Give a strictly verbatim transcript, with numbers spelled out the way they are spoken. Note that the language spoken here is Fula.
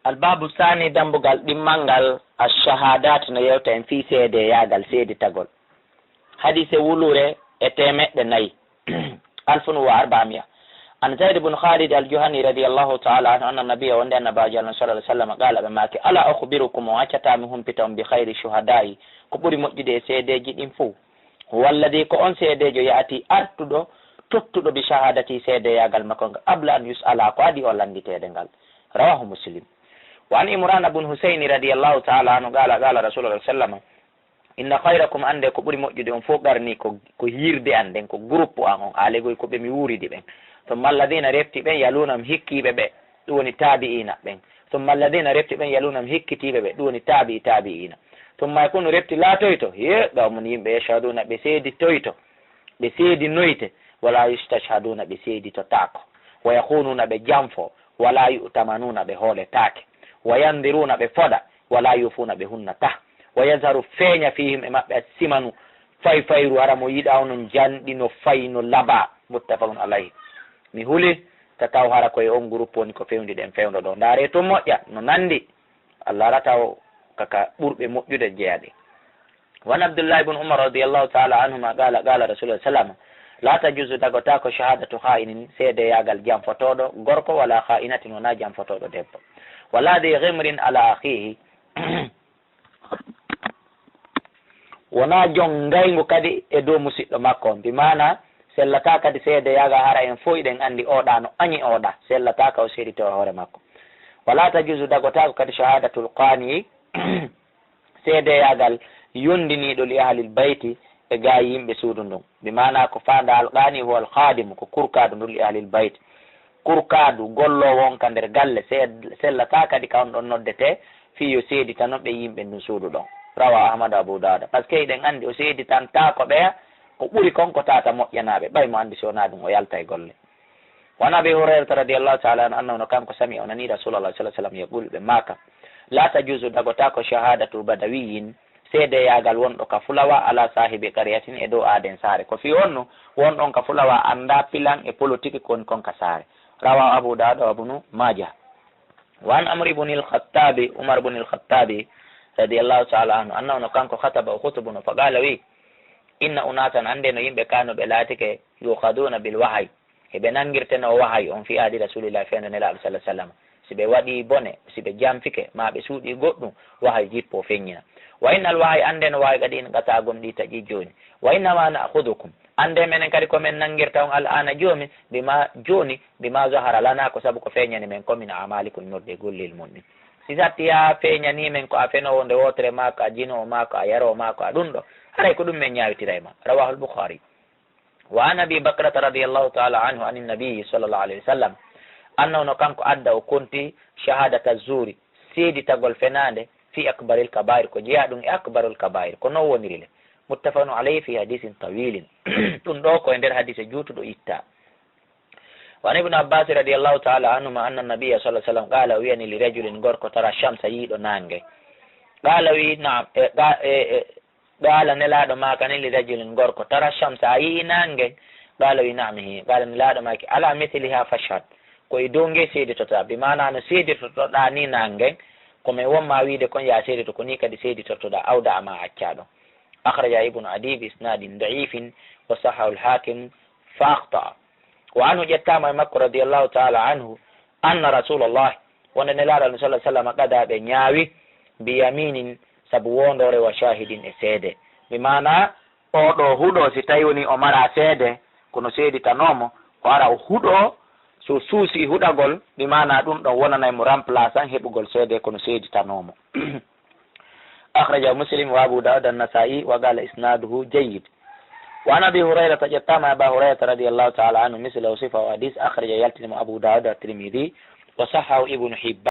Albaabu saani, dambugal ɗimmal ngal, ash-shahaadat, no yewta en fii seedeyaagal, seeditagol. Hadiise wuluure e teemeɗɗe nayi. Alfun wa arbaa mi'a. An Zayd bun Khalid al-Juhani radiyallahu ta'ala anhu, anna nabiyya, wonde Annabaajo Allah sallallahu alaihi wasallam, qala, ɓe maaki, "Ala ukhbirukum, on accataa mi humpita on, bi khayri shuhada'i, ko ɓuri moƴƴude e seedeeji ɗin fow? Huwa alladhi, ko on seedeejo, ya'ti, artuɗo, tottuɗo, bi shahadati, seedeyaagal makko ngal, qabla an yus'ala, ko adii o lannditeede ngal." Rawahu Muslim. Wa an Imran bun Husayni radiyallahu ta'ala anhu qala, qala Rasulullah sallallahu alaihi wasallam, "Inna khayrakum, annde ko ɓuri moƴƴude on fow qarni, ko, ko hiirde an nden, ko groupe an on, aalegoy ko ɓe mi wuuridi ɓen. Thumma alladhina, refti ɓen, yalunahum, hikkiiɓe ɓe, ɗum woni taabi'iina ɓen. Thumma alladhina, refti ɓen, yalunahum, hikkitiiɓe ɓe, ɗum woni taabi'i taabi'iina. Thumma yakunu, refti laatoyto, ye, qawmun, yimɓe, yashhaduna, ɓe seeditoyto, ɓe seedinoyte, wala yustashhaduna, ɓe seeditotaako, wa yakhunuuna, ɓe janfo, wala yu'tamanuna, ɓe hooletaake, wa yandhiruna, ɓe foda, wala yufuna, ɓe hunnata, wa yazharu, feeña, fihim, e maɓɓe, assimanu, fayfayru, hara mo yiɗa onon janɗi no fay no laba." Muttafaqun alayhi. Mi huli ka taw hara koye on groupe woni ko fewndi ɗen fewndo ɗo. Ndaare to moƴƴa no nandi. Allah ara taw kaka ɓurɓe moƴƴude jeyaɗe. Wa an Abdullahi bun Umar radiyallahu ta'ala anhuma qala, qala Rasulullah sallam, "La tajuzu, dagotaako, shahadatu kha'inin, seedeyaagal janfotooɗo gorko, wala kha'inatin, wona janfotooɗo debbo. Wala dhi ghimrin ala akhihi." Wona jon ngayngu kadi e dow musiɗɗo makko on. Bi maana, sellataa kadi seedeyaagal, hara en fow eɗen anndi oɗa no añi oɗa. Sellataa ka o seeditoo e hoore makko. Wala tajuzu, dagotaako kadi, shahadatul qani, seedeyaagal yondiniiɗo, li ahlil bayti, e gaa yimɓe suudu ndun. Bi maana, ko faandaa al qani huwa al khadimu, ko kurkaadu ndun, li ahlil bayti. Kurkaadu golloowo on ka nder galle, se-, sellataa kadi ka on ɗon noddetee, fii yo seeditano ɓe yimɓe ndun suudu ɗon. Rawa Ahmadu, Abu Dawuda. Parce que eɗen anndi o seeditantaako ɓeya, ko ɓuri kon ko tata moƴƴanaaɓe, ɓay mo anndi si wonaa ɗun o yalta e golle. Wa an Abi Hurayrata radiyallahu ta'ala anhu, annahu, no kanko, sami'a, o nani Rasulallah sallallahu alaihi wasallam yaqulu, ɓe maaka, "La tajuzu, dagotaako, shahadatu badawiyyin, seedeyaagal wonɗo ka fulawa, ala sahibi qaryatin, e dow aaden saare." Ko fii honno? Wonɗo on ka fulawa anndaa pilan e politique ko woni kon ka saare. Rawahu Abu Dawud wa Ibnu Majah. Wa an Amr ibn al-Khattabi, Umar ibn al-Khattabi radiyallahu ta'ala anhu, annahu, no kanko, khataba, o khutubuno, fa qala, wi, "Inna unasan, annde no yimɓe kanu ɓe laatike, yukhaduna bil wahyi, eɓe nanngirtenoo wahayu on, fi ahdi Rasuulillaahi, fewndo Nelaaɗo, sallallaahu alayhi wa sallam. Si ɓe waɗii bone, si ɓe janfike, maa ɓe suuɗii goɗɗum, wahayu jippoo feññina. Wa innal wahya, anndee no wahayu, qad inqata'a, gomɗii taƴii jooni. Wa innamaa na'khudukum, anndee menen kadi ko men nanngirta on, al-aana, jooni, bimaa, jooni, bimaa zahara lanaa, ko sabu ko feeñani men ko, min a'maalikum, immorde e gollel mon ɗin. Si satti a feeñanii men ko a fenoowo nde wootere, maa ko a jinoowo, maa ko a yaroowo, maa ko a ɗum ɗo, haray ko ɗum men ñaawitira e maa." Rawaahul Bukhaari. Wa an Abi Bakrata radiyallahu ta'ala anhu anin Nabiyyi sallallahu alayhi wa sallam, annahu, no kanko, adda, o konti, shahadata zuri, seeditagol fenaande, fi akbaril kabair, ko jeyaa ɗum e akbarul kabair, ko non woniri le. Muttafaqun alayhi fi hadisin tawilin. Ɗum ɗo ko e nder hadise juutuɗo itta. Wa an Ibn Abbas radiyallahu ta'ala anhuma anna Nabiyya sallallahu alayhi wa sallam qala, o wiyani, li rajulin, gorko, tara shamsa, yiiɗo naange. Qala, wi, na'am, e, qa-, e, e, Qaala, Nelaaɗo maakani, li rajulin, gorko, tara shamsa, a yi'i naange ngen? Qaala, wi, na'am, hi. Qaala, Nelaaɗo maaki, ala mithliha fashhad, ko e dow nge seeditotaa, bi maana no seeditotoɗaa ni naange ngen, ko men won maa wiide kon, yaa seedito, ko ni kadi seeditotoɗaa, aw da'a, maa accaa ɗon. Akhraja Ibnu Adi bi isnadin da'ifin, wa sahhahu al-Hakim, fa akhta'a. Wa anhu, ƴettaama e makko, radiyallahu ta'ala anhu, anna Rasulallah, wonde Nelaaɗo Allah, sallallahu alayhi wa sallam, qada, ɓe ñaawi, bi yaminin, sabu woondoore, wa shahidin, e seede. Bi maana, oo ɗoo huɗo, si tawi woni o maraa seede, kono seeditanoo mo, o ara o huɗo, so suusii huɗagol, bi maana ɗum ɗon wonanay mo remplaçant heɓugol seede, kono seeditanoo mo. Akhrajahu Muslim wa Abu Dawud an-Nasa'i wa qala isnaduhu jayyid. Wa an Abi Hurayrata, ƴettaama e Aba Hurayrata radiyallahu ta'ala anhu, mislahu, sifa o hadis, akhraja, yaltini mo, Abu Dawud wa Tirmidhi, wa sahhahu Ibnu Hibban.